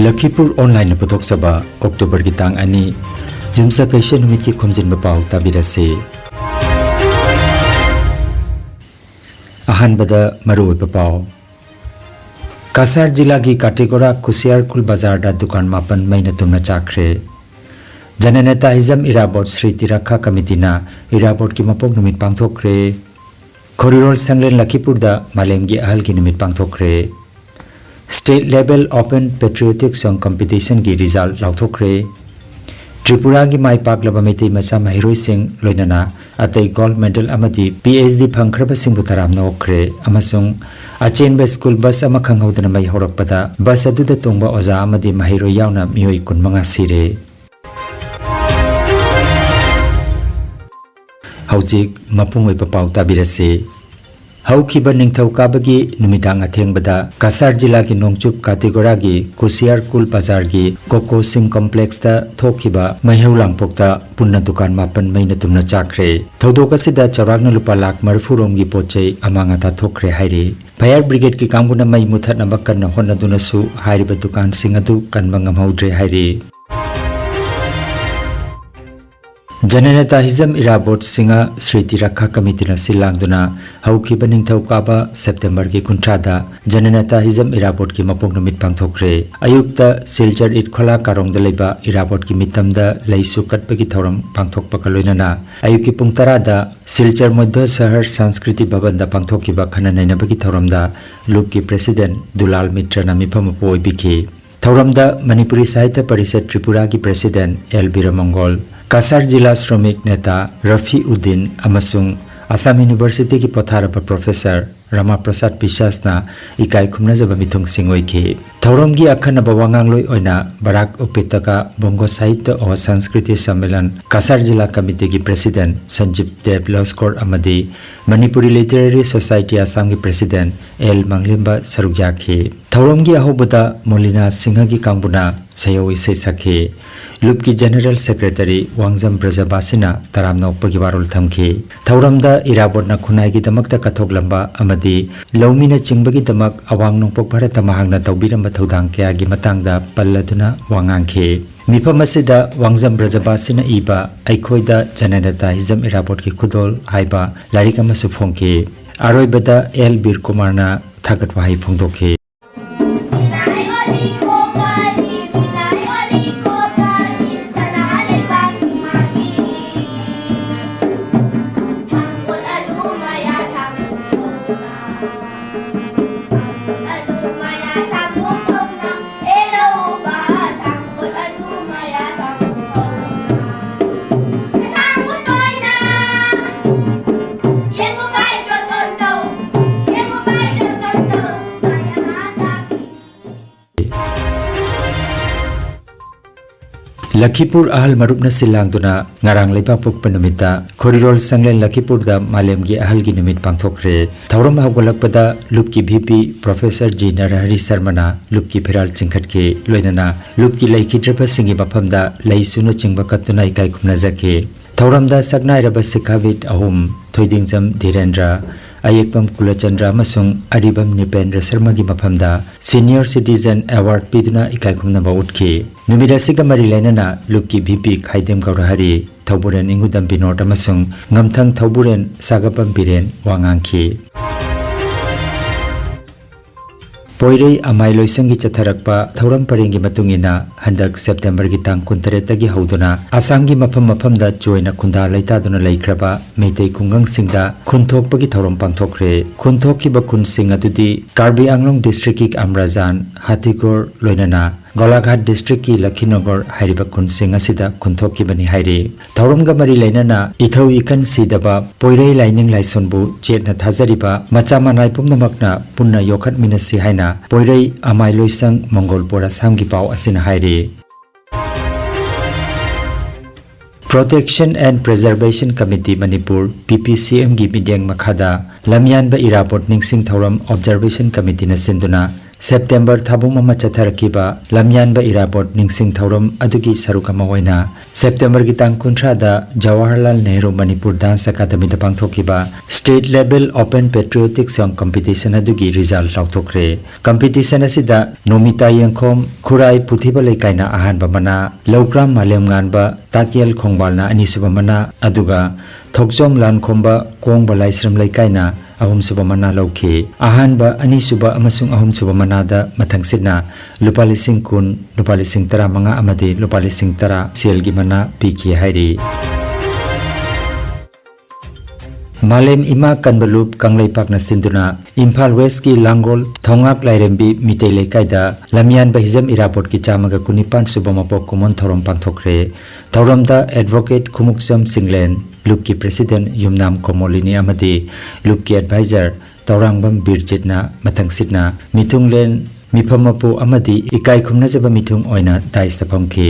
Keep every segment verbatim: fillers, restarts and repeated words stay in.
ꯂꯈꯤꯄꯨꯔ ꯑꯣꯟꯂꯥꯏꯟꯅ ꯄꯨꯊꯣꯛꯆꯕ ꯑꯣꯛꯇꯣꯕꯔꯒꯤ ꯇꯥꯡ ꯑꯅꯤ, ꯌꯨꯝꯁꯀꯩꯁ ꯅꯨꯃꯤꯠꯀꯤ ꯈꯣꯝꯖꯤꯟꯕ ꯄꯥꯎ ꯇꯥꯕꯤꯔꯁꯤ꯫ ꯑꯍꯥꯟꯕꯗ ꯃꯔꯨꯑꯣꯏꯕ ꯄꯥꯎ꯫ ꯀꯁꯥꯔ ꯖꯤꯂꯥꯒꯤ ꯀꯥꯇꯤꯒꯣꯔꯥ ꯀꯨꯁꯤꯌꯥꯔ ꯈꯨꯜ ꯕꯖꯥꯔꯗ ꯗꯨꯀꯥꯟ ꯃꯥꯄꯟ ꯃꯩꯅ ꯇꯨꯝꯅ ꯆꯥꯛꯈ꯭ꯔꯦ꯫ ꯖꯅꯅꯦꯇꯥ ꯍꯤꯖꯝ ꯏꯔꯥꯕꯣꯠ ꯁ꯭ꯔꯤ ꯇꯤꯔꯥꯈꯥ ꯀꯃꯤꯇꯤꯅ ꯏꯔꯥꯕꯣꯠꯀꯤ ꯃꯄꯣꯛ ꯅꯨꯃꯤꯠ ꯄꯥꯡꯊꯣꯛꯈ꯭ꯔꯦ꯫ ꯈꯣꯔꯤꯔꯣꯜ ꯁꯪꯂꯦꯟ ꯂꯈꯤꯄꯨꯔꯗ ꯃꯥꯂꯦꯝꯒꯤ ꯑꯍꯜꯒꯤ ꯅꯨꯃꯤꯠ ꯄꯥꯡꯊꯣꯛꯈ꯭ꯔꯦ꯫ State Level Open Patriotic Song Competitionꯒꯤ result ꯂꯥꯎꯊꯣꯛꯈ꯭ꯔꯦ꯫ ꯇ꯭ꯔꯤꯄꯨꯔꯥꯒꯤ ꯃꯥꯏ ꯄꯥꯛꯂꯕ ꯃꯩꯇꯩ ꯃꯆꯥ ꯃꯍꯩꯔꯣꯏꯁꯤꯡ ꯂꯣꯏꯅꯅ ꯑꯇꯩ gold medal ꯑꯃꯗꯤ PhD ꯐꯪꯈ꯭ꯔꯕꯁꯤꯡꯕꯨ ꯇꯔꯥꯝꯅ ꯑꯣꯛꯈ꯭ꯔꯦ ꯑꯃꯁꯨꯡ ꯑꯆꯦꯟꯕ school bus ꯑꯃ ꯈꯪꯍꯧꯗꯅ ꯃꯩ ꯍꯧꯔꯛꯄꯗ bus ꯑꯗꯨꯗ ꯇꯣꯡꯕ ꯑꯣꯖꯥ ꯑꯃꯗꯤ ꯃꯍꯩꯔꯣꯏ ꯌꯥꯎꯅ ꯃꯤꯑꯣꯏ ꯀꯨꯟꯃꯉꯥ ꯁꯤꯔꯦ꯫ ꯍꯧꯖꯤꯛ ꯃꯄꯨꯡ ꯑꯣꯏꯕ ꯄꯥꯎ ꯇꯥꯕꯤꯔꯁꯤ꯫ ꯍꯧꯈꯤꯕ ꯅꯤꯡꯊꯧꯀꯥꯕꯒꯤ ꯅꯨꯃꯤꯗꯥꯡ ꯑꯊꯦꯡꯕꯗ ꯀꯁꯥꯔ ꯖꯤꯂꯥꯒꯤ ꯅꯣꯡꯆꯨꯞ ꯀꯥꯇꯤꯒꯣꯔꯥꯒꯤ ꯀꯨꯁꯤꯌꯥꯔ ꯀꯨꯜ ꯕꯖꯥꯔꯒꯤ ꯀꯣꯀꯣ ꯁꯤꯡ complexꯇ ꯊꯣꯛꯈꯤꯕ ꯃꯩꯍꯧ ꯂꯥꯡꯄꯣꯛꯇ ꯄꯨꯟꯅ ꯗꯨꯀꯥꯟ ꯃꯥꯄꯟ ꯃꯩꯅ ꯇꯨꯝꯅ ꯆꯥꯛꯈ꯭ꯔꯦ꯫ ꯊꯧꯗꯣꯛ ꯑꯁꯤꯗ ꯆꯥꯎꯔꯥꯛꯅ ꯂꯨꯄꯥ ꯂꯥꯈ ꯃꯔꯤꯐꯨ ꯔꯣꯝꯒꯤ ꯄꯣꯠ ꯆꯩ ꯑꯃꯥꯡ ꯑꯇꯥ ꯊꯣꯛꯈ꯭ꯔꯦ ꯍꯥꯏꯔꯤ꯫ Fire Brigadeꯀꯤ ꯀꯥꯡꯕꯨꯅ ꯃꯩ ꯃꯨꯊꯠꯅꯕ ꯀꯟꯅ ꯍꯣꯠꯅꯗꯨꯅꯁꯨ ꯍꯥꯏꯔꯤꯕ ꯗꯨꯀꯥꯟꯁꯤꯡ ꯑꯗꯨ ꯀꯟꯕ ꯉꯝꯍꯧꯗ꯭ꯔꯦ ꯍꯥꯏꯔꯤ꯫ ꯖꯅꯅꯦꯇꯥ ꯍꯤꯖꯝ ꯏꯔꯥꯕꯣꯠ ꯁꯤꯡꯍ ꯁ꯭ꯔꯤ ꯇꯤꯔꯥꯈꯥ ꯀꯃꯤꯇꯤꯅ ꯁꯤꯜ ꯂꯥꯡꯗꯨꯅ ꯍꯧꯈꯤꯕ ꯅꯤꯡꯊꯧꯀꯥꯕ ꯁꯦꯞꯇꯦꯝꯕꯔꯒꯤ ꯀꯨꯟꯊ꯭ꯔꯥꯗ ꯖꯅꯅꯦꯇꯥ ꯍꯤꯖꯝ ꯏꯔꯥꯕꯣꯠꯀꯤ ꯃꯄꯣꯛ ꯅꯨꯃꯤꯠ ꯄꯥꯡꯊꯣꯛꯈ꯭ꯔꯦ꯫ ꯑꯌꯨꯛꯇ ꯁꯤꯜꯆꯔ ꯏꯠꯈꯣꯂꯥ ꯀꯥꯔꯣꯡꯗ ꯂꯩꯕ ꯏꯔꯥꯕꯣꯠꯀꯤ ꯃꯤꯇꯝꯗ ꯂꯩꯁꯨ ꯀꯠꯄꯒꯤ ꯊꯧꯔꯝ ꯄꯥꯡꯊꯣꯛꯄꯒ ꯂꯣꯏꯅꯅ ꯑꯌꯨꯛꯀꯤ ꯄꯨꯡ ꯇꯔꯥꯗ ꯁꯤꯜꯆꯔ ꯃꯙ꯭ꯌ ꯁꯍꯔ ꯁꯪꯁꯀ꯭ꯔꯤꯇꯤ ꯚꯕꯟꯗ ꯄꯥꯡꯊꯣꯛꯈꯤꯕ ꯈꯟꯅ ꯅꯩꯅꯕꯒꯤ ꯊꯧꯔꯝꯗ ꯂꯨꯞꯀꯤ president ꯗꯨꯂꯥꯜ ꯃꯤꯇ꯭ꯔꯅ ꯃꯤꯐꯝ ꯑꯣꯏꯕꯤꯈꯤ꯫ ꯊꯧꯔꯝꯗ ꯃꯅꯤꯄꯨꯔꯤ ꯁꯥꯍꯤꯇ꯭ꯌ ꯄꯔꯤꯁꯠ ꯇ꯭ꯔꯤꯄꯨꯔꯥꯒꯤ president ꯑꯦꯜ ꯕꯤꯔꯃꯪꯒꯣꯜ, ꯀꯁꯥꯔ ꯖꯤꯂꯥ ꯁ꯭ꯔꯣꯃꯤꯛ ꯅꯦꯇꯥ ꯔꯐꯤ ꯎꯗꯤꯟ ꯑꯃꯁꯨꯡ ꯑꯁꯥꯝ ꯌꯨꯅꯤꯚꯔꯁꯤꯇꯤꯒꯤ ꯄꯣꯊꯥꯔꯕ professor ꯔꯃꯥ ꯄ꯭ꯔꯁꯥꯗ ꯕꯤꯁ꯭ꯋꯥꯁꯅ ꯏꯀꯥꯏ ꯈꯨꯝꯅꯖꯕ ꯃꯤꯊꯨꯡꯁꯤꯡ ꯑꯣꯏꯈꯤ꯫ ꯊꯧꯔꯝꯒꯤ ꯑꯈꯟꯅꯕ ꯋꯥꯉꯥꯡꯂꯣꯏ ꯑꯣꯏꯅ ꯕꯔꯥꯛ ꯎꯄꯦꯇꯀꯥ ꯕꯣꯡꯒꯣ ꯁꯥꯍꯤꯇ꯭ꯌ ꯑꯣ ꯁꯪꯁꯀ꯭ꯔꯤꯇꯤ ꯁꯝꯃꯦꯂꯟ ꯀꯁꯥꯔ ꯖꯤꯂꯥ ꯀꯃꯤꯇꯤꯒꯤ president ꯁꯟꯖꯤꯕ ꯗꯦꯕ ꯂꯣꯁꯀꯣꯔ ꯑꯃꯗꯤ ꯃꯅꯤꯄꯨꯔꯤ ꯂꯤꯇꯔꯦꯔꯤ ꯁꯣꯁꯥꯏꯇꯤ ꯑꯁꯥꯝꯒꯤ president ꯑꯦꯜ ꯃꯥꯡꯂꯦꯝꯕ ꯁꯔꯨꯛ ꯌꯥꯈꯤ꯫ ꯊꯧꯔꯝꯒꯤ ꯑꯍꯧꯕꯗ ꯃꯣꯂꯤꯅꯥ ꯁꯤꯡꯍꯒꯤ ꯀꯥꯡꯕꯨꯅ ꯁꯩꯌꯧ ꯏꯁꯩ ꯁꯛꯈꯤ꯫ ꯂꯨꯞꯀꯤ General Secretary ꯋꯥꯡꯖꯝ ꯕ꯭ꯔꯖꯕꯥꯁꯤꯅ ꯇꯔꯥꯝꯅ ꯑꯣꯛꯄꯒꯤ ꯋꯥꯔꯣꯜ ꯊꯝꯈꯤ꯫ ꯊꯧꯔꯝꯗ ꯏꯔꯥꯕꯣꯠꯅ ꯈꯨꯟꯅꯥꯏꯒꯤꯗꯃꯛꯇ ꯀꯠꯊꯣꯛꯂꯝꯕ ꯑꯃꯗꯤ ꯂꯧꯃꯤꯅ ꯆꯤꯡꯕꯒꯤꯗꯃꯛ ꯑꯋꯥꯡ ꯅꯣꯡꯄꯣꯛ ꯚꯥꯔꯠꯇ ꯃꯍꯥꯛꯅ ꯇꯧꯕꯤꯔꯝꯕ ꯊꯧꯗꯥꯡ ꯀꯌꯥꯒꯤ ꯃꯇꯥꯡꯗ ꯄꯜꯂꯗꯨꯅ ꯋꯥ ꯉꯥꯡꯈꯤ꯫ ꯃꯤꯐꯝ ꯑꯁꯤꯗ ꯋꯥꯡꯖꯝ ꯕ꯭ꯔꯖꯕꯥꯁꯤꯅ ꯏꯕ ꯑꯩꯈꯣꯏꯗ ꯖꯅꯅꯇ ꯍꯤꯖꯝ ꯏꯔꯥꯕꯣꯠꯀꯤ ꯈꯨꯗꯣꯜ ꯍꯥꯏꯕ ꯂꯥꯏꯔꯤꯛ ꯑꯃꯁꯨ ꯐꯣꯡꯈꯤ꯫ ꯑꯔꯣꯏꯕꯗ ꯑꯦꯜ ꯕꯤꯔ ꯀꯨꯃꯥꯔꯅ ꯊꯥꯒꯠ ꯋꯥꯍꯩ ꯐꯣꯡꯗꯣꯛꯈꯤ꯫ ꯂꯈꯤꯄꯨꯔ ꯑꯍꯜ ꯃꯔꯨꯞꯅ ꯁꯤꯜ ꯂꯥꯡꯗꯨꯅ ꯉꯔꯥꯡ ꯂꯩꯕꯥꯛꯄꯣꯛꯄ ꯅꯨꯃꯤꯠꯇ ꯈꯣꯔꯤꯔꯣꯜ ꯁꯪꯂꯦꯟ ꯂꯈꯤꯄꯨꯔꯗ ꯃꯥꯂꯦꯝꯒꯤ ꯑꯍꯜꯒꯤ ꯅꯨꯃꯤꯠ ꯄꯥꯡꯊꯣꯛꯈ꯭ꯔꯦ꯫ ꯊꯧꯔꯝ ꯍꯧꯒꯠꯂꯛꯄꯗ ꯂꯨꯞꯀꯤ ꯚꯤ ꯄꯤ ꯄ꯭ꯔꯣꯐꯦꯁꯔ ꯖꯤ ꯅꯔꯍꯔꯤ ꯁꯔꯃꯅ ꯂꯨꯞꯀꯤ ꯐꯤꯔꯥꯜ ꯆꯤꯡꯈꯠꯈꯤ꯫ ꯂꯣꯏꯅꯅ ꯂꯨꯞꯀꯤ ꯂꯩꯈꯤꯗ꯭ꯔꯕꯁꯤꯡꯒꯤ ꯃꯐꯝꯗ ꯂꯩꯁꯨꯅꯆꯤꯡꯕ ꯀꯠꯇꯨꯅ ꯏꯀꯥꯏ ꯈꯨꯝꯅꯖꯈꯤ꯫ ꯊꯧꯔꯝꯗ ꯁꯛꯅꯥꯏꯔꯕ ꯁꯤꯈꯥꯕꯤꯠ ꯑꯍꯨꯝ, ꯊꯣꯏꯗꯤꯡꯖꯝ ꯙꯤꯔꯦꯟꯗ꯭ꯔ, ꯑꯌꯦꯛꯄꯝ ꯀꯨꯂꯆꯟꯗ꯭ꯔ ꯑꯃꯁꯨꯡ ꯑꯔꯤꯕꯝ ꯅ꯭ꯔꯤꯄꯦꯟꯗ꯭ꯔ ꯁꯔꯃꯒꯤ ꯃꯐꯝꯗ Senior Citizen Award ꯄꯤꯗꯨꯅ ꯏꯀꯥꯏꯈꯨꯝꯅꯕ ꯎꯠꯈꯤ꯫ ꯅꯨꯃꯤꯠ ꯑꯁꯤꯒ ꯃꯔꯤ ꯂꯩꯅꯅ ꯂꯨꯞꯀꯤ ꯚꯤ ꯄꯤ ꯈꯥꯏꯗꯦꯝ ꯒꯧꯔꯍꯔꯤ, ꯊꯧꯕꯨꯔꯦꯟ ꯏꯪꯒꯨꯗꯝ ꯕꯤꯅꯣꯗ ꯑꯃꯁꯨꯡ ꯉꯝꯊꯪ ꯊꯧꯕꯨꯔꯦꯟ ꯁꯥꯒꯄꯝ ꯕꯤꯔꯦꯟ ꯋꯥ ꯉꯥꯡꯈꯤ꯫ ꯄꯣꯏꯔꯩ ꯑꯃꯥꯏ ꯂꯣꯏꯁꯪꯒꯤ ꯆꯠꯊꯔꯛꯄ ꯊꯧꯔꯝ ꯄꯔꯦꯡꯒꯤ ꯃꯇꯨꯡ ꯏꯟꯅ, ꯍꯟꯗꯛ ꯁꯦꯞꯇꯦꯝꯕꯔꯒꯤ ꯇꯥꯡ ꯀꯨꯟꯇꯔꯦꯠꯇꯒꯤ ꯍꯧꯗꯨꯅ ꯑꯁꯥꯝꯒꯤ ꯃꯐꯝ ꯃꯐꯝꯗ ꯆꯣꯏꯅ ꯈꯨꯟꯗꯥ ꯂꯩꯇꯥꯗꯨꯅ ꯂꯩꯈ꯭ꯔꯕ ꯃꯩꯇꯩ ꯈꯨꯡꯒꯪꯁꯤꯡꯗ ꯈꯨꯟ ꯊꯣꯛꯄꯒꯤ ꯊꯧꯔꯝ ꯄꯥꯡꯊꯣꯛꯈ꯭ꯔꯦ꯫ ꯈꯨꯟ ꯊꯣꯛꯈꯤꯕ ꯈꯨꯟꯁꯤꯡ ꯑꯗꯨꯗꯤ ꯀꯥꯔꯕꯤ ꯑꯥꯡꯂꯣꯡ district ꯀꯤ ꯑꯝꯔꯥꯖꯥꯟ, ꯍꯥꯊꯤꯒꯣꯔ, ꯂꯣꯏꯅꯅ ꯒꯣꯂꯥꯘꯥꯠ district ꯀꯤ ꯂꯈꯤꯅꯣꯒꯔ ꯍꯥꯏꯔꯤꯕ ꯈꯨꯟꯁꯤꯡ ꯑꯁꯤꯗ ꯈꯨꯟ ꯊꯣꯛꯈꯤꯕꯅꯤ ꯍꯥꯏꯔꯤ꯫ ꯊꯧꯔꯝꯒ ꯃꯔꯤ ꯂꯩꯅꯅ ꯏꯊꯧ ꯏꯀꯟ ꯁꯤꯗꯕ ꯄꯣꯏꯔꯩ ꯂꯥꯏꯅꯤꯡ ꯂꯥꯏꯁꯣꯟꯕꯨ ꯆꯦꯠꯅ ꯊꯥꯖꯔꯤꯕ ꯃꯆꯥ ꯃꯅꯥꯏ ꯄꯨꯝꯅꯃꯛꯅ ꯄꯨꯟꯅ ꯌꯣꯛꯈꯠꯃꯤꯟꯅꯁꯤ ꯍꯥꯏꯅ ꯄꯣꯏꯔꯩ ꯑꯃꯥꯏ ꯂꯣꯏꯁꯪ, ꯃꯪꯒꯣꯜꯄꯨꯔ ꯑꯁꯥꯝꯒꯤ ꯄꯥꯎ ꯑꯁꯤꯅ ꯍꯥꯏꯔꯤ꯫ Protection and Preservation Committee Manipur, P P C M ꯒꯤ ꯃꯤꯠꯌꯦꯡ ꯃꯈꯥꯗ ꯂꯝꯌꯥꯟꯕ ꯏꯔꯥꯕꯣꯠ ꯅꯤꯡꯁꯤꯡ ꯊꯧꯔꯝ Observation Committee ꯅ ꯁꯤꯟꯗꯨꯅ ꯁꯦꯞꯇꯦꯝꯕꯔ ꯊꯥꯕꯨꯝ ꯑꯃ ꯆꯠꯊꯔꯛꯈꯤꯕ ꯂꯝꯌꯥꯟꯕ ꯏꯔꯥꯕꯣꯠ ꯅꯤꯡꯁꯤꯡ ꯊꯧꯔꯝ ꯑꯗꯨꯒꯤ ꯁꯔꯨꯛ ꯑꯃ ꯑꯣꯏꯅ ꯁꯦꯞꯇꯦꯝꯕꯔꯒꯤ ꯇꯥꯡ ꯀꯨꯟꯊ꯭ꯔꯥꯗ ꯖꯋꯥꯍꯔꯂꯥꯜ ꯅꯦꯍꯔꯨ ꯃꯅꯤꯄꯨꯔ ꯗꯥꯟꯁ ꯑꯦꯀꯥꯗꯃꯤꯗ ꯄꯥꯡꯊꯣꯛꯈꯤꯕ State Level Open Patriotic Song Competition ꯑꯗꯨꯒꯤ ꯔꯤꯖꯜ ꯂꯥꯎꯊꯣꯛꯈ꯭ꯔꯦ꯫ ꯀꯝꯄꯤꯇꯤꯁꯟ ꯑꯁꯤꯗ ꯅꯣꯃꯤꯇꯥ ꯌꯦꯡꯈꯣꯝ, ꯈꯨꯔꯥꯏ ꯄꯨꯊꯤꯕ ꯂꯩꯀꯥꯏꯅ ꯑꯍꯥꯟꯕ ꯃꯅꯥ, ꯂꯧꯀ꯭ꯔꯥꯝ ꯃꯥꯂꯦꯝꯉꯥꯟꯕ, ꯇꯥꯛꯌꯦꯜ ꯈꯣꯡꯕꯥꯜꯅ ꯑꯅꯤꯁꯨꯕ ꯃꯅꯥ, ꯑꯗꯨꯒ ꯊꯣꯛꯆꯣꯝ ꯂꯥꯟꯈꯣꯝꯕ, ꯀꯣꯡꯕ ꯂꯥꯏꯁ꯭ꯔꯝ ꯂꯩꯀꯥꯏꯅ ꯑꯍꯨꯝꯁꯨꯕ ꯃꯅꯥ ꯂꯧꯈꯤ꯫ ꯑꯍꯥꯟꯕ, ꯑꯅꯤꯁꯨꯕ ꯑꯃꯁꯨꯡ ꯑꯍꯨꯝꯁꯨꯕ ꯃꯅꯥꯗ ꯃꯊꯪꯁꯤꯠꯅ ꯂꯨꯄꯥ ꯂꯤꯁꯤꯡ ꯀꯨꯟ, ꯂꯨꯄꯥ ꯂꯤꯁꯤꯡ ꯇꯔꯥꯃꯉꯥ ꯑꯃꯗꯤ ꯂꯨꯄꯥ ꯂꯤꯁꯤꯡ ꯇꯔꯥ ꯁꯦꯜꯒꯤ ꯃꯅꯥ ꯄꯤꯈꯤ ꯍꯥꯏꯔꯤ꯫ ꯃꯥꯂꯦꯝ ꯏꯃꯥ ꯀꯟꯕ ꯂꯨꯞ ꯀꯪꯂꯩꯄꯥꯛꯅ ꯁꯤꯟꯗꯨꯅ ꯏꯝꯐꯥꯜ ꯋꯦꯁꯀꯤ ꯂꯥꯡꯒꯣꯜ ꯊꯧꯉꯥꯛ ꯂꯥꯏꯔꯦꯝꯕꯤ ꯃꯤꯇꯩ ꯂꯩꯀꯥꯏꯗ ꯂꯝꯌꯥꯟꯕ ꯍꯤꯖꯝ ꯏꯔꯥꯕꯣꯠꯀꯤ ꯆꯥꯝꯃꯒ ꯀꯨꯟꯅꯤꯄꯥꯟ ꯁꯨꯕ ꯃꯄꯣꯛ ꯀꯨꯝꯑꯣꯟ ꯊꯧꯔꯝ ꯄꯥꯡꯊꯣꯛꯈ꯭ꯔꯦ꯫ ꯊꯧꯔꯝꯗ ꯑꯦꯗꯚꯣꯀꯦꯠ ꯈꯨꯃꯨꯛꯆꯝ ꯆꯤꯡꯂꯦꯟ, ꯂꯨꯞꯀꯤ ꯄ꯭ꯔꯦꯁꯤꯗꯦꯟꯠ ꯌꯨꯝꯅꯥꯝ ꯀꯣꯃꯣꯂꯤꯅꯤ ꯑꯃꯗꯤ ꯂꯨꯞꯀꯤ ꯑꯦꯗꯚꯥꯏꯖꯔ ꯇꯧꯔꯥꯡꯕꯝ ꯕꯤꯔꯖꯤꯠꯅ ꯃꯊꯪꯁꯤꯠꯅ ꯃꯤꯊꯨꯡꯂꯦꯟ, ꯃꯤꯐꯝ ꯃꯄꯨ ꯑꯃꯗꯤ ꯏꯀꯥꯏ ꯈꯨꯝꯅꯖꯕ ꯃꯤꯊꯨꯡ ꯑꯣꯏꯅ ꯗꯥꯏꯁꯇ ꯐꯝꯈꯤ꯫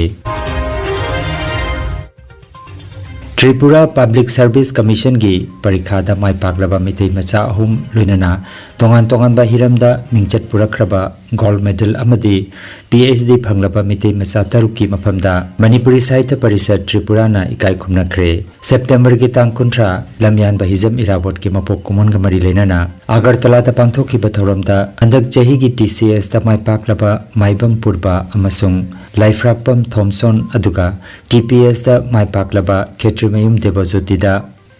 ꯇ꯭ꯔꯤꯄꯨꯔꯥ ꯄꯕ꯭ꯂꯤꯛ ꯁꯔꯚꯤꯁ ꯀꯃꯤꯁꯟꯒꯤ ꯄꯔꯤꯈꯥꯗ ꯃꯥꯏ ꯄꯥꯛꯂꯕ ꯃꯤꯇꯩ ꯃꯆꯥ ꯑꯍꯨꯝ, ꯂꯣꯏꯅꯅ ꯇꯣꯉꯥꯟ ꯇꯣꯉꯥꯟꯕ ꯍꯤꯔꯝꯗ ꯃꯤꯡꯆꯠ ꯄꯨꯔꯛꯈ꯭ꯔꯕ ꯒꯣꯜꯗ ꯃꯦꯗꯜ ꯑꯃꯗꯤ ꯄꯤ ꯑꯩꯆ ꯗꯤ ꯐꯪꯂꯕ ꯃꯤꯇꯩ ꯃꯆꯥ ꯇꯔꯨꯛꯀꯤ ꯃꯐꯝꯗ ꯃꯅꯤꯄꯨꯔꯤ ꯁꯥꯍꯤꯇ꯭ꯌ ꯄꯔꯤꯁꯠ ꯇ꯭ꯔꯤꯄꯨꯔꯥꯅ ꯏꯀꯥꯏ ꯈꯨꯝꯅꯈ꯭ꯔꯦ꯫ ꯁꯦꯞꯇꯦꯝꯕꯔꯒꯤ ꯇꯥꯡ ꯀꯨꯟꯊ꯭ꯔꯥ, ꯂꯝꯌꯥꯟꯕ ꯍꯤꯖꯝ ꯏꯔꯥꯕꯣꯠꯀꯤ ꯃꯄꯣꯛ ꯀꯨꯝꯑꯣꯟꯒ ꯃꯔꯤ ꯂꯩꯅꯅ ꯑꯒꯔꯇꯂꯥꯗ ꯄꯥꯡꯊꯣꯛꯈꯤꯕ ꯊꯧꯔꯝꯗ ꯍꯟꯗꯛ ꯆꯍꯤꯒꯤ ꯇꯤ ꯁꯤ ꯑꯦꯁꯇ ꯃꯥꯏ ꯄꯥꯛꯂꯕ ꯃꯥꯏꯕꯝ ꯄꯨꯔꯕ ꯑꯃꯁꯨꯡ ꯂꯥꯏꯐ꯭ꯔꯥꯛꯄꯝ ꯊꯣꯝꯁꯣꯟ, ꯑꯗꯨꯒ ꯇꯤ ꯄꯤ ꯑꯦꯁꯇ ꯃꯥꯏ ꯄꯥꯛꯂꯕ ꯈꯦꯇ꯭ꯔꯤꯃꯌꯨꯝ ꯗꯦꯕꯖꯣꯇꯤꯗ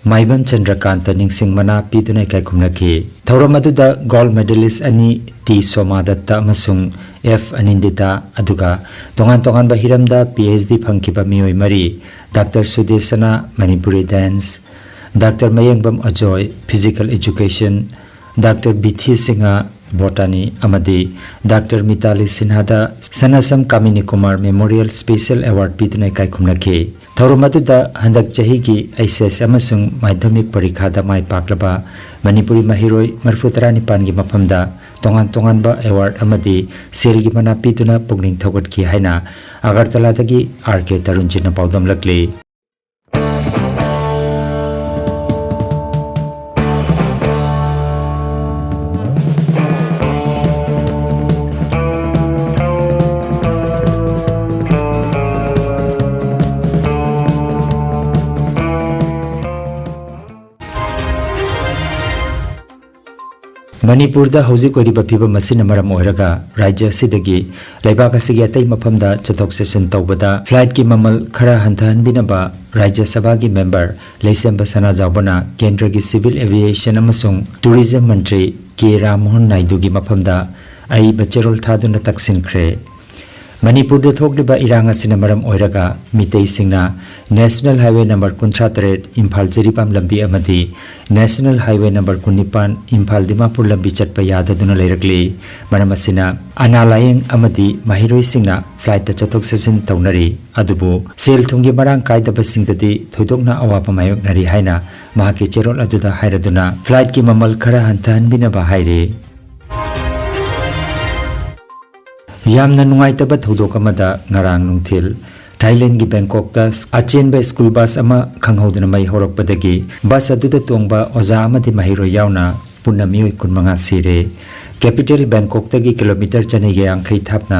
ꯃꯥꯏꯕꯝ ꯆꯟꯗ꯭ꯔꯀꯥꯟꯇ ꯅꯤꯡꯁꯤꯡ ꯃꯅꯥ ꯄꯤꯗꯨꯅ ꯏꯀꯥꯏ ꯈꯨꯝꯅꯈꯤ꯫ ꯊꯧꯔꯝ ꯑꯗꯨꯗ ꯒꯣꯜꯗ ꯃꯦꯗꯂꯤꯁ ꯑꯅꯤ, ꯇꯤ ꯁꯣꯃꯥꯗꯠꯇ ꯑꯃꯁꯨꯡ ꯑꯦꯐ ꯑꯅꯤꯟꯗꯤꯇꯥ, ꯑꯗꯨꯒ ꯇꯣꯉꯥꯟ ꯇꯣꯉꯥꯟꯕ ꯍꯤꯔꯝꯗ ꯄꯤ ꯑꯩꯆ ꯗꯤ ꯐꯪꯈꯤꯕ ꯃꯤꯑꯣꯏ ꯃꯔꯤ, doctor Sudeshna, Manipuri dance, doctor Mayengbam Ajoy, physical education, doctor Bithi Singha, botany, ꯑꯃꯗꯤ ꯗꯥꯛꯇꯔ ꯃꯤꯇꯥꯂꯤ ꯁꯤꯟꯍꯥꯗ Sanasam Kamini Kumar memorial special award ꯄꯤꯗꯨꯅ ꯏꯀꯥꯏ ꯈꯨꯝꯅꯈꯤ꯫ ꯊꯧꯔꯝ ꯑꯗꯨꯗ ꯍꯟꯗꯛ ꯆꯍꯤꯒꯤ ꯑꯩꯆ ꯑꯦꯁ ꯑꯃꯁꯨꯡ ꯃꯥꯙꯃꯤꯛ ꯄꯔꯤꯈꯥꯗ ꯃꯥꯏ ꯄꯥꯛꯂꯕ ꯃꯅꯤꯄꯨꯔꯤ ꯃꯍꯩꯔꯣꯏ ꯃꯔꯤꯐꯨ ꯇꯔꯥꯅꯤꯄꯥꯟꯒꯤ ꯃꯐꯝꯗ ꯇꯣꯉꯥꯟ ꯇꯣꯉꯥꯟꯕ ꯑꯦꯋꯥꯔꯗ ꯑꯃꯗꯤ ꯁꯦꯜꯒꯤ ꯃꯅꯥ ꯄꯤꯗꯨꯅ ꯄꯨꯛꯅꯤꯡ ꯊꯧꯒꯠꯈꯤ ꯍꯥꯏꯅ ꯑꯒꯔꯇꯂꯥꯗꯒꯤ ꯑꯥꯔ ꯀꯦ ꯇꯔꯨꯟꯖꯤꯠꯅ ꯄꯥꯎꯗꯝꯂꯛꯂꯤ꯫ ꯃꯅꯤꯄꯨꯔꯗ ꯍꯧꯖꯤꯛ ꯑꯣꯏꯔꯤꯕ ꯐꯤꯕꯝ ꯑꯁꯤꯅ ꯃꯔꯝ ꯑꯣꯏꯔꯒ ꯔꯥꯖ꯭ꯌ ꯑꯁꯤꯗꯒꯤ ꯂꯩꯕꯥꯛ ꯑꯁꯤꯒꯤ ꯑꯇꯩ ꯃꯐꯝꯗ ꯆꯠꯊꯣꯛ ꯆꯠꯁꯤꯟ ꯇꯧꯕꯗ flightꯀꯤ ꯃꯃꯜ ꯈꯔ ꯍꯟꯊꯍꯟꯕꯤꯅꯕ ꯔꯥꯖ꯭ꯌ ꯁꯚꯥꯒꯤ member ꯂꯩꯁꯦꯝꯕ ꯁꯅꯥꯖꯥꯎꯕꯅ ꯀꯦꯟꯗ꯭ꯔꯒꯤ civil aviation ꯑꯃꯁꯨꯡ tourism ꯃꯟꯇ꯭ꯔꯤ ꯀꯦ ꯔꯥꯝꯃꯣꯍꯟ ꯅꯥꯏꯗꯨꯒꯤ ꯃꯐꯝꯗ ꯑꯏꯕ ꯆꯦꯔꯣꯜ ꯊꯥꯗꯨꯅ ꯇꯛꯁꯤꯟꯈ꯭ꯔꯦ꯫ ꯃꯅꯤꯄꯨꯔꯗ ꯊꯣꯛꯂꯤꯕ ꯏꯔꯥꯡ ꯑꯁꯤꯅ ꯃꯔꯝ ꯑꯣꯏꯔꯒ ꯃꯤꯇꯩꯁꯤꯡꯅ National Highway number ꯀꯨꯟꯊ꯭ꯔꯥ ꯇꯔꯦꯠ ꯏꯝꯐꯥꯜ ꯖꯤꯔꯤꯕꯥꯝ ꯂꯝꯕꯤ ꯑꯃꯗꯤ National Highway number ꯀꯨꯟꯅꯤꯄꯥꯟ Imphal Dimapur ꯂꯝꯕꯤ ꯆꯠꯄ ꯌꯥꯗꯗꯨꯅ ꯂꯩꯔꯛꯂꯤ꯫ ꯃꯔꯝ ꯑꯁꯤꯅ ꯑꯅꯥ ꯂꯥꯌꯦꯡ ꯑꯃꯗꯤ ꯃꯍꯩꯔꯣꯏꯁꯤꯡꯅ flightꯇ ꯆꯠꯊꯣꯛ ꯆꯠꯁꯤꯟ ꯇꯧꯅꯔꯤ꯫ ꯑꯗꯨꯕꯨ ꯁꯦꯜ ꯊꯨꯝꯒꯤ ꯃꯔꯥꯡ ꯀꯥꯏꯗꯕꯁꯤꯡꯗꯗꯤ ꯊꯣꯏꯗꯣꯛꯅ ꯑꯋꯥꯕ ꯃꯥꯌꯣꯛꯅꯔꯤ ꯍꯥꯏꯅ ꯃꯍꯥꯛꯀꯤ ꯆꯦꯔꯣꯜ ꯑꯗꯨꯗ ꯍꯥꯏꯔꯗꯨꯅ flightꯀꯤ ꯃꯃꯜ ꯈꯔ ꯍꯟꯊꯍꯟꯕꯤꯅꯕ ꯍꯥꯏꯔꯤ꯫ ꯌꯥꯝꯅ ꯅꯨꯡꯉꯥꯏꯇꯕ ꯊꯧꯗꯣꯛ ꯑꯃꯗ ꯉꯔꯥꯡ ꯅꯨꯡꯊꯤꯜ ꯊꯥꯏꯂꯦꯟꯒꯤ ꯕꯦꯡꯀꯣꯛꯇ ꯑꯆꯦꯟꯕ ꯁ꯭ꯀꯨꯜ ꯕꯁ ꯑꯃ ꯈꯪꯍꯧꯗꯅ ꯃꯩ ꯍꯧꯔꯛꯄꯗꯒꯤ ꯕꯁ ꯑꯗꯨꯗ ꯇꯣꯡꯕ ꯑꯣꯖꯥ ꯑꯃꯗꯤ ꯃꯍꯩꯔꯣꯏ ꯌꯥꯎꯅ ꯄꯨꯟꯅ ꯃꯤꯑꯣꯏ ꯀꯨꯟꯃꯉꯥ ꯁꯤꯔꯦ꯫ Capital ꯕꯦꯡꯀꯣꯛꯇꯒꯤ ꯀꯤꯂꯣꯃꯤꯇꯔ ꯆꯅꯤꯒ ꯌꯥꯡꯈꯩ ꯊꯥꯞꯅ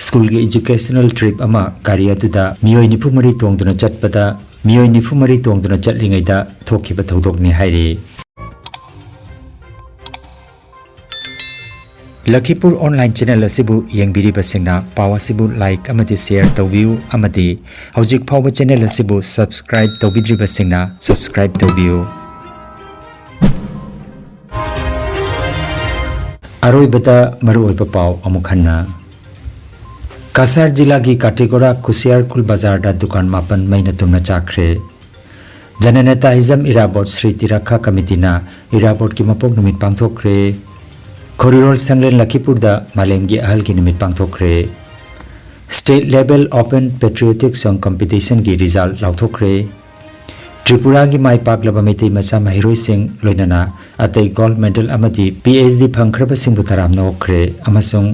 ꯁ꯭ꯀꯨꯜꯒꯤ educational trip ꯑꯃ ꯒꯥꯔꯤ ꯑꯗꯨꯗ ꯃꯤꯑꯣꯏ ꯅꯤꯐꯨ ꯃꯔꯤ ꯇꯣꯡꯗꯨꯅ ꯆꯠꯄꯗ ꯃꯤꯑꯣꯏ ꯅꯤꯐꯨ ꯃꯔꯤ ꯇꯣꯡꯗꯨꯅ ꯆꯠꯂꯤꯉꯩꯗ ꯊꯣꯛꯈꯤꯕ ꯊꯧꯗꯣꯛꯅꯤ ꯍꯥꯏꯔꯤ꯫ ꯂꯈꯤꯄꯨꯔ online channel ꯑꯁꯤꯕꯨ ꯌꯦꯡꯕꯤꯔꯤꯕꯁꯤꯡꯅ ꯄꯥꯎ ꯑꯁꯤꯕꯨ like ꯑꯃꯗꯤ share ꯇꯧꯕꯤꯌꯨ ꯑꯃꯗꯤ ꯍꯧꯖꯤꯛ ꯐꯥꯎꯕ channel ꯑꯁꯤꯕꯨ subscribe ꯇꯧꯕꯤꯗ꯭ꯔꯤꯕꯁꯤꯡꯅ subscribe ꯇꯧꯕꯤꯌꯨ꯫ ꯑꯔꯣꯏꯕꯗ ꯃꯔꯨꯑꯣꯏꯕ ꯄꯥꯎ ꯑꯃꯨꯛ ꯍꯟꯅ꯫ ꯀꯁꯥꯔ ꯖꯤꯂꯥꯒꯤ ꯀꯥꯇꯤꯒꯣꯔꯥ ꯈꯨꯁꯤꯌꯥꯔꯈꯨꯜ ꯕꯖꯥꯔꯗ ꯗꯨꯀꯥꯟ ꯃꯥꯄꯟ ꯃꯩꯅ ꯇꯨꯝꯅ ꯆꯥꯛꯈ꯭ꯔꯦ꯫ ꯖꯅꯅꯦꯇꯥ ꯍꯤꯖꯝ ꯏꯔꯥꯕꯣꯠ ꯁ꯭ꯔꯤ ꯇꯤꯔꯥꯈꯥ ꯀꯃꯤꯇꯤꯅ ꯏꯔꯥꯕꯣꯠꯀꯤ ꯃꯄꯣꯛ ꯅꯨꯃꯤꯠ ꯄꯥꯡꯊꯣꯛꯈ꯭ꯔꯦ꯫ ꯈꯣꯔꯤꯔꯣꯜ ꯁꯪꯂꯦꯟ ꯂꯈꯤꯄꯨꯔꯗ ꯃꯥꯂꯦꯝꯒꯤ ꯑꯍꯜꯒꯤ ꯅꯨꯃꯤꯠ ꯄꯥꯡꯊꯣꯛꯈ꯭ꯔꯦ꯫ State level Open Patriotic Song Competitionꯒꯤ result ꯂꯥꯎꯊꯣꯛꯈ꯭ꯔꯦ꯫ ꯇ꯭ꯔꯤꯄꯨꯔꯥꯒꯤ ꯃꯥꯏ ꯄꯥꯛꯂꯕ ꯃꯩꯇꯩ ꯃꯆꯥ ꯃꯍꯩꯔꯣꯏꯁꯤꯡ ꯂꯣꯏꯅꯅ ꯑꯇꯩ gold medal ꯑꯃꯗꯤ PhD ꯐꯪꯈ꯭ꯔꯕꯁꯤꯡꯕꯨ ꯇꯔꯥꯝꯅ ꯑꯣꯛꯈ꯭ꯔꯦ ꯑꯃꯁꯨꯡ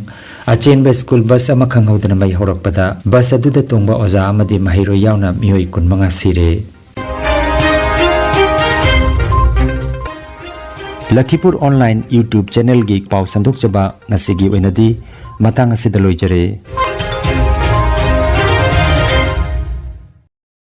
ꯑꯆꯦꯟꯕ ꯁ꯭ꯀꯨꯜ ꯕꯁ ꯑꯃ ꯈꯪꯍꯧꯗꯅ ꯃꯩ ꯍꯧꯔꯛꯄꯗ ꯕꯁ ꯑꯗꯨꯗ ꯇꯣꯡꯕ ꯑꯣꯖꯥ ꯑꯃꯗꯤ ꯃꯍꯩꯔꯣꯏ ꯌꯥꯎꯅ ꯃꯤꯑꯣꯏ ꯀꯨꯟꯃꯉꯥ ꯁꯤꯔꯦ꯫ ꯂꯈꯤꯄꯨꯔ online YouTube channelꯒꯤ ꯄꯥꯎ ꯁꯟꯗꯣꯛꯆꯕ ꯉꯁꯤꯒꯤ ꯑꯣꯏꯅꯗꯤ ꯃꯇꯥꯡ ꯑꯁꯤꯗ ꯂꯣꯏꯖꯔꯦ꯫